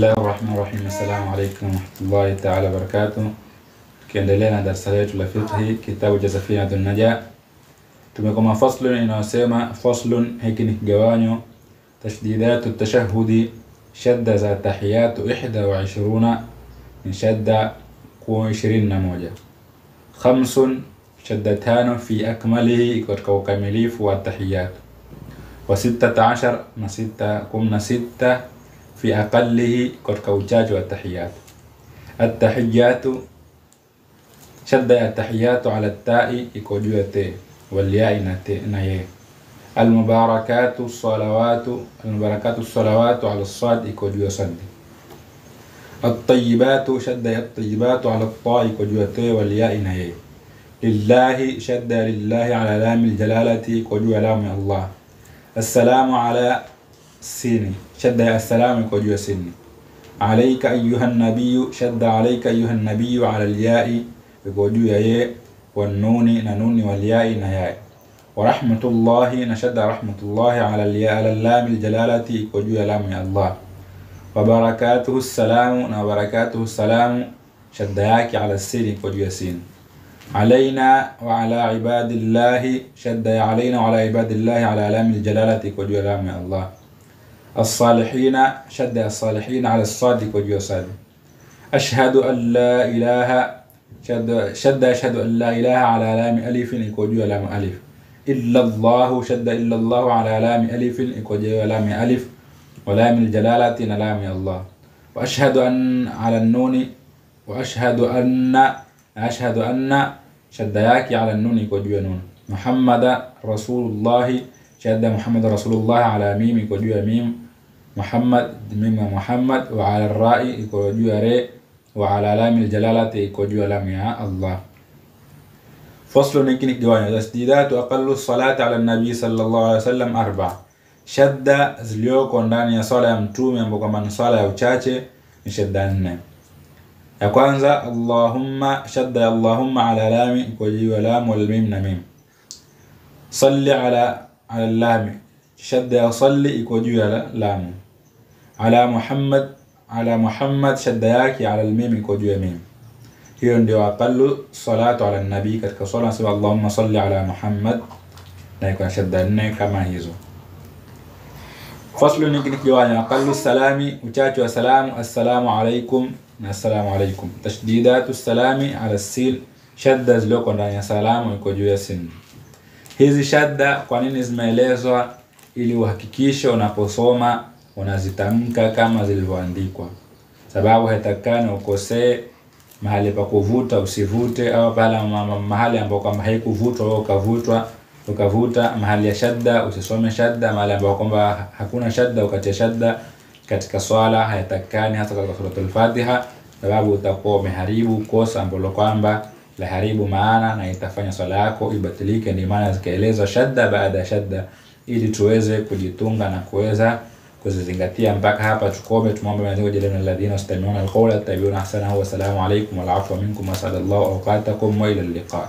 Bismillahirrahmanirrahim. Assalamu alaikum warahmatullahi ta'ala wabarakatuh. Tukiendelea na darasa letu la fiqhi, kitabu cha Safinatun Najah, tumekoma faslun inayosema faslun, hiki ni kigawanyo, tashdidatu tashahudi, shadda za tahiyatu 21 ni shadda 21, khamsun shadda 5 fi akmalihi, katika ukamilifu wa tahiyatu, wa 16 na 16 fi aqallihi, katika uchache wa tahiyatu. At-tahiyatu, shadda ya tahiyatu ala tai iko juu ya te, wal ya na te na ye. Al-mubarakatu salawatu, al-mubarakatu salawatu ala sad iko juu ya sad. At-tayyibatu, shadda ya at-tayyibatu ala ta iko juu ya te, wal ya na ye. Lillahi, shadda lillahi ala lam al-jalalati iko juu ya lam ya Allah. Assalamu ala sini, shadda ya assalamu iko juu ya sini. Alayka ayuha nabiyyu, shadda alayka ayuha nabiyyu ala al-ya'i iko juu ya ye, wan nuni na nuni, wal ya'i na ya'i. Wa rahmatullahi na shadda rahmatullahi ala al-ya ala lam al-jalalati iko juu ya lam ya Allah. Wa barakatuhu assalamu na barakatuhu assalamu, shadda yake ala sin iko juu ya sin. Alaina wa ala ibadillahi, shadda ya alaina wa ala ibadillahi ala lam al-jalalati iko juu ya lam ya Allah. الصالحين، شد الصالحين على الصاد وجو صاد. أشهد أن لا إله، شد أشهد أن لا إله على لام ألف وجو لام ألف. إلا الله، شد إلا الله على لام ألف وجو لام ألف، ولام الجلالة لام الله. وأشهد أن على النون، وأشهد أن، أشهد أن شد ياكي على النون وجو نون. محمد رسول الله، شد محمد رسول الله على ميم iko juu ya mim، Muhammad mim ya Muhammad، wa ala rai iko juu ya re، wa ala lam aljalalati iko juu ya lam ya Allah. Faslu ni kigawanyo, tasdidatu aqallu salati ala nabii sallallahu alaihi wasallam 4. Shadda zilizoko ndani ya swala ya mtume ambapo kama ni swala ya uchache ni shadda 4. Ya kwanza Allahumma, shadda Allahumma ala lam iko juu ya lam wal mim na mim. Salli ala lami, shadda ya salli iko juu ya lamu. Ala Muhammad, ala Muhammad shadda yake ala almim iko juu ya mim. Hiyo ndio aqallu salatu ala nabii katika swala, nasema Allahumma salli ala Muhammad, na iko shadda 4 kama hizo. Faslu ni kigawanyo, aqallu salami, uchache wa salamu, assalamu alaikum na assalamu alaikum. Tashdidatu salami ala sin, shadda zilizoko ndani ya salamu iko juu ya sin. Hizi shadda kwa nini zimeelezwa? Ili uhakikishe unaposoma unazitamka kama zilivyoandikwa, sababu haitakani ukosee mahali pa kuvuta usivute, au pale mahali ambapo kama haikuvutwa wewe ukavutwa ukavuta, mahali ya shadda usisome shadda, mahali ambapo kwamba hakuna shadda ukatia shadda katika swala haitakani, hasa katika suratul Fatiha, sababu utakuwa umeharibu kosa ambalo kwamba laharibu maana na itafanya swala yako ibatilike. Ndio maana zikaelezwa shadda baada ya shadda ili tuweze kujitunga na kuweza kuzizingatia. Mpaka hapa tukome, tumwombe Mwenyezi Mungu jalla alladhina yastami'una alqawla yattabi'una ahsanahu. Wa salamu alaykum wal afwa minkum wa sallallahu awqatakum wa ila al-liqa.